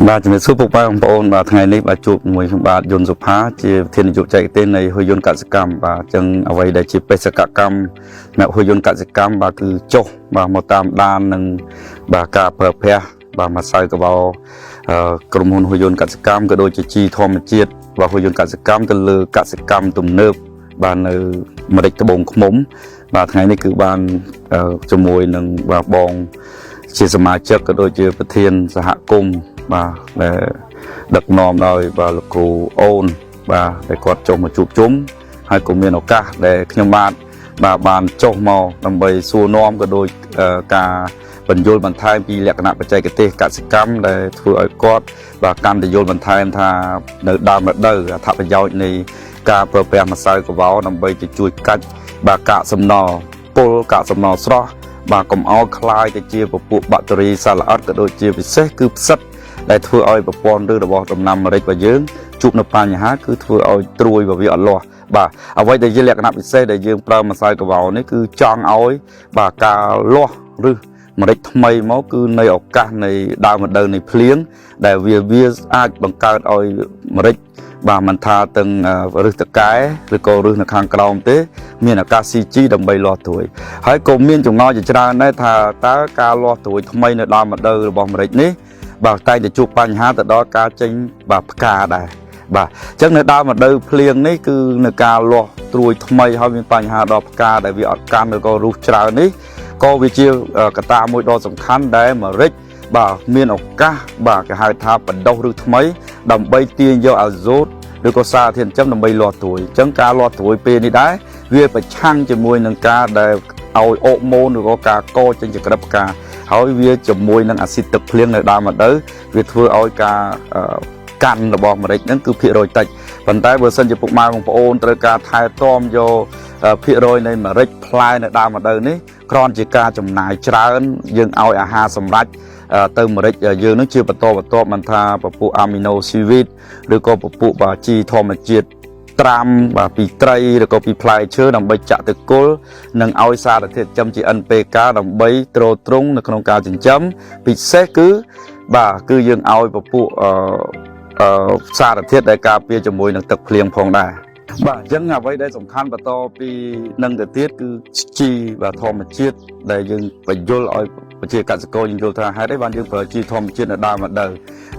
បាទជំរាបសួរពុកម៉ែបងប្អូនបាទថ្ងៃនេះបាទជួបជាមួយខ្ញុំបាទយុនសុផាជាប្រធាននាយកចែកទេសនៃហ៊ុយយន្តកសិកម្មបាទអញ្ចឹងអ្វីដែលជាបេសកកម្មសម្រាប់ហ៊ុយយន្តកសិកម្មបាទគឺចុះបាទមកតាមដាននឹងបាទការប្រើប្រាស់បាទម្សៅកបោអឺក្រុមហ៊ុនហ៊ុយយន្តកសិកម្មក៏ដូចជាជីធម្មជាតិបាទហ៊ុយយន្តកសិកម្មទៅលើកសិកម្មទំនើបបាទនៅម្រេចត្បូងឃ្មុំ បាទថ្ងៃនេះគឺបានអឺជាមួយនឹងបាទបង ជាសមាជិកក៏ដូចជាប្រធានសហគមន៍បាទដែលដឹកនាំដោយបាទលោកគ្រូអូនបាទដែលគាត់ចុះមកជួបជុំហើយក៏មានឱកាសដែលខ្ញុំបាទបាទបានចុះមកដើម្បីសួរនាំក៏ដូចអឺការបញ្យល់បន្ថែមពីលក្ខណៈបច្ចេកទេសកសិកម្មដែលធ្វើឲ្យគាត់បាទកាន់តែយល់បន្ថែមថានៅដើមរដូវអត្ថប្រយោជន៍នៃការប្រើប្រាស់ម្សៅកវោដើម្បីទៅជួយកាច់បាទកាកសំណល់ពុលកាកសំណល់ស្រស់ បាទកុំឲ្យคล้ายទៅជាពពួកបាក់តេរីសាល្អិតក៏ដូចជាពិសេសគឺផ្សិតដែលធ្វើឲ្យប្រព័ន្ធឬរបស់ដំណាំម្រេចរបស់យើងជួបនៅបញ្ហាគឺធ្វើឲ្យត្រួយបើវាអត់លាស់បាទអ្វីដែលជាលក្ខណៈពិសេសដែលយើងប្រើម្សៅកវោនេះគឺចង់ឲ្យបាទការលាស់ឬម្រេចថ្មីមកគឺនៃឱកាសនៃដើមរដូវនៃភ្លៀងដែលវាវាអាចបង្កើតឲ្យម្រេចបាទមិនថាទាំងរឹសតកែឬក៏រឹសនៅខាងក្រោមទេ មានឱកាស CG ដើម្បីលាស់ត្រួយហើយក៏មានចម្ងល់ជាច្រើនដែរថាតើការលាស់ត្រួយថ្មីនៅដើមរដូវរបស់ម្រេចនេះបាទតែងតែជួបបញ្ហាទៅដល់ការចេញបាទផ្កាដែរបាទអញ្ចឹងនៅដើមរដូវភ្លៀងនេះគឺនៅការលាស់ត្រួយថ្មីហើយមានបញ្ហាដល់ផ្កាដែលវាអត់កាន់ឬក៏រុះច្រើននេះក៏វាជាកត្តាមួយដ៏សំខាន់ដែលម្រេចបាទមានឱកាសបាទគេហៅថាបណ្ដុះឬថ្មី ដើម្បីទាញយកអាសូតឬក៏សារធាតុចិញ្ចឹមដើម្បីលាស់ត្រួយអញ្ចឹងការលាស់ត្រួយពេលនេះដែរវាប្រឆាំងជាមួយនឹងការដែលឲ្យអូម៉ូនឬក៏ការកចេញចក្រិតផ្កាហើយវាជាមួយនឹងអាស៊ីតទឹកភ្លៀងនៅដើមរដូវវាធ្វើឲ្យការអឺកាន់របស់ម្រេចហ្នឹងគឺភាគរយតិចប៉ុន្តែបើសិនជាពុកម៉ែបងប្អូនត្រូវការថែទាំយកភាគរយនៃម្រេចផ្លែនៅដើមរដូវនេះគ្រាន់ជាការចំណាយច្រើនយើងឲ្យអាហារសម្រាប់ទៅម្រេចយើងនឹងជាបន្តបន្ទាប់មិនថាពពួកអាមីណូស៊ីវីតឬក៏ពពួកបាជីធម្មជាតិត្រាំបាទពីត្រីឬក៏ពីផ្លែឈើដើម្បីចាក់ទៅគល់និងឲ្យសារធាតុចិញ្ចឹមជា NPK ដើម្បីទ្រទ្រង់នៅក្នុងការចិញ្ចឹមពិសេសគឺបាទគឺយើងឲ្យពពួកអឺអឺសារធាតុដែលការពារជាមួយនឹងទឹកភ្លៀងផងដែរបាទអញ្ចឹងអ្វីដែលសំខាន់បន្តពីនឹងទៅទៀតគឺជីបាទធម្មជាតិដែលយើងបញ្យល់ឲ្យប្រជាកសិករយើងយល់ថាហេតុអីបានយើងប្រើជីធម្មជាតិនៅដើមរដូវ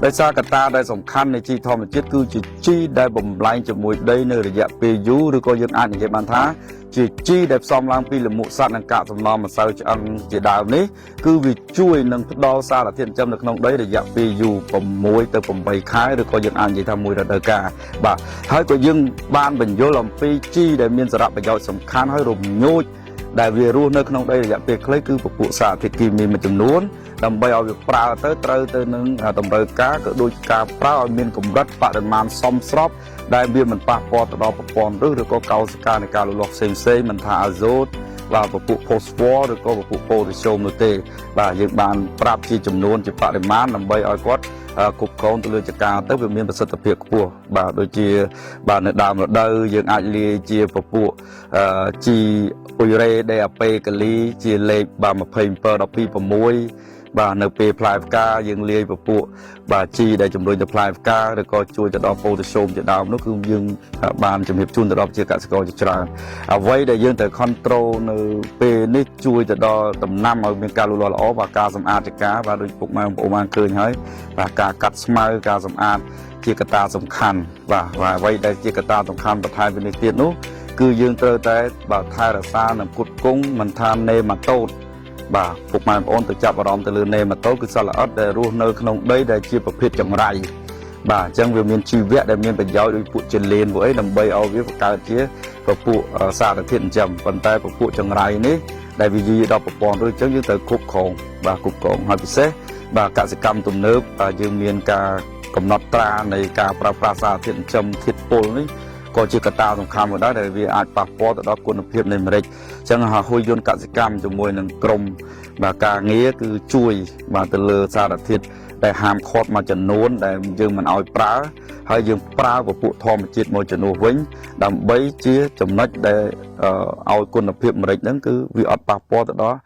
ដោយសារកត្តាដែលសំខាន់នៃជីធម្មជាតិគឺជាជីដែលបំលែងជាមួយដីនៅរយៈពេលយូរឬក៏យើងអាចនិយាយបានថាជាជីដែលផ្សំឡើងពីលាមកសត្វនិងកាកសំណល់ម្សៅឆ្អឹងជាដើមនេះគឺវាជួយនឹងផ្ដល់សារធាតុចិញ្ចឹមនៅក្នុងដីរយៈពេលយូរ6ទៅ8ខែឬក៏យើងអាចនិយាយថាមួយរដូវកាលបាទហើយក៏យើងបានបញ្យល់អំពីជីដែលមានសារៈប្រយោជន៍សំខាន់ហើយរំញោចដែលវារស់នៅក្នុងដីរយៈពេលខ្លីគឺពពួកសារធាតុគីមីមួយចំនួនដើម្បីឲ្យវាប្រើទៅត្រូវទៅនឹងតម្រូវការក៏ដូចការប្រើឲ្យមានកម្រិតបរិមាណសមស្របដែលវាមិនប៉ះពាល់ទៅដល់ប្រព័ន្ធឫសឬក៏កោសិកានៃការលូតលាស់ផ្សេងផ្សេងមិនថាអាសូតបាទពពួកផូស្វ័រឬក៏ពពួកប៉ូតាស្យូមនោះទេបាទយើងបានប្រាប់ជាចំនួនជាបរិមាណដើម្បីឲ្យគាត់គ្រប់គ្រងទៅលើចការទៅវាមានប្រសិទ្ធភាពខ្ពស់បាទដូចជាបាទនៅដើមរដូវយើងអាចលាយជាពពួកជីអ៊ុយរ៉េ DAP កាលីជាលេខបាទ27 12 6បាទនៅពេលផ្លែផ្កាយើងលាយពពួកបាទជីដែលជំរុញទៅផ្លែផ្កាឬក៏ជួយទៅដល់ប៉ូតាស្យូមជាដើមនោះគឺយើងបានជំរាបជូនទៅដល់ប្រជាកសិករជាច្រើនអ្វីដែលយើងត្រូវ control នៅពេលនេះជួយទៅដល់ដំណាំឲ្យមានការលូតលាស់ល្អបាទការសម្អាតចការបាទដូចពុកម៉ែបងប្អូនបានឃើញហើយបាទការកាត់ស្មៅការសម្អាតជាកត្តាសំខាន់បាទបាទអ្វីដែលជាកត្តាសំខាន់បន្ថែមពីនេះទៀតនោះគឺយើងត្រូវតែបាទថែរក្សានិងផ្គត់ផ្គង់មិនថានេម៉ាតូតបាទពុកម៉ែបងប្អូនទៅចាប់អារម្មណ៍ទៅលើនេម៉ាតូតគឺសត្វល្អិតដែលរស់នៅក្នុងដីដែលជាប្រភេទចង្រៃបាទអញ្ចឹងវាមានជីវៈដែលមានប្រយោជន៍ដូចពួកចលៀនពួកអីដើម្បីឲ្យវាបង្កើតជាពពួកសារធាតុចិញ្ចឹមប៉ុន្តែពពួកចង្រៃនេះដែលវាយីដល់ប្រព័ន្ធឬអញ្ចឹងយើងត្រូវគ្រប់គ្រងបាទគ្រប់គ្រងហើយពិសេសបាទកសិកម្មទំនើបបាទយើងមានការកំណត់ត្រានៃការប្រើប្រាស់សារធាតុចិញ្ចឹមធាតុពុលនេះក៏ជាកត្តាសំខាន់មួយដែរដែលវាអាចប៉ះពាល់ទៅដល់គុណភាពនៃម្រេចអញ្ចឹងហ៊ុយយន្តកសិកម្មជាមួយនឹងក្រុមបាទការងារគឺជួយបាទទៅលើសារធាតុ ដែលហាមឃាត់មួយចំនួនដែលយើងមិនឲ្យប្រើហើយយើងប្រើពពួកធម្មជាតិមួយចំនួនវិញដើម្បីជាចំណុចដែលឲ្យគុណភាពម្រេចហ្នឹងគឺវាអត់ប៉ះពាល់ទៅដល់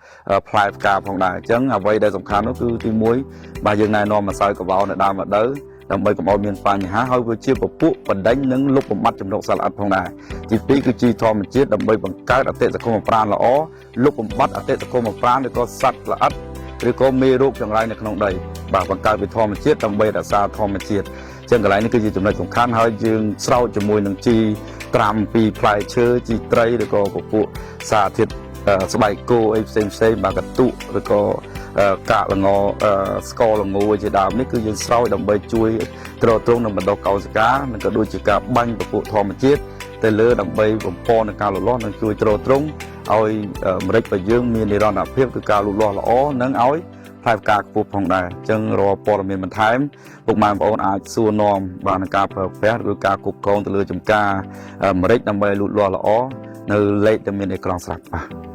ផ្លែផ្កាផងដែរអញ្ចឹងអ្វីដែលសំខាន់នោះគឺទី1បាទយើងណែនាំម្សៅកវោនៅដើមរដូវដើម្បីកុំឲ្យមានបញ្ហាហើយវាជាពពួកបណ្ដេញនិងលុបបំបាត់ជំរកសត្វល្អិតផងដែរទី2គឺជីធម្មជាតិដើម្បីបង្កើតអតិសកម្មប្រាណល្អលុបបំបាត់អតិសកម្មប្រាណឬក៏សត្វល្អិតឬក៏មេរោគចង្រៃនៅក្នុងដីបាទបង្កើតពីធម្មជាតិដើម្បីរក្សាធម្មជាតិអញ្ចឹងកន្លែងនេះគឺជាចំណុចសំខាន់ហើយយើងស្រោចជាមួយនឹងជីត្រាំពីផ្លែឈើជីត្រីឬក៏ពពួកសារធាតុស្បែកគោអីផ្សេងផ្សេងបាទកន្ទុឬក៏កាកល្ងស្ករល្ងជាដើមនេះគឺយើងស្រោចដើម្បីជួយទ្រទ្រង់នឹងបណ្ដុះកោសិកានិងក៏ដូចជាការបាញ់ពពួកធម្មជាតិទៅលើដើម្បីបំពន់នឹងការលូតលាស់និងជួយទ្រទ្រង់ឲ្យម្រេចរបស់យើងមាននិរន្តរភាពគឺការលូតលាស់ល្អនិងឲ្យផ្លែផ្កាខ្ពស់ផងដែរអញ្ចឹងរាល់ព័ត៌មានបន្ថែមពុកម៉ែបងប្អូនអាចសួរនាំបាទនឹងការប្រើប្រាស់ឬការគ្រប់គ្រងទៅលើចំការម្រេចដើម្បីលូតលាស់ល្អនៅលេខដែលមានអេក្រង់ស្រាប់បាទ។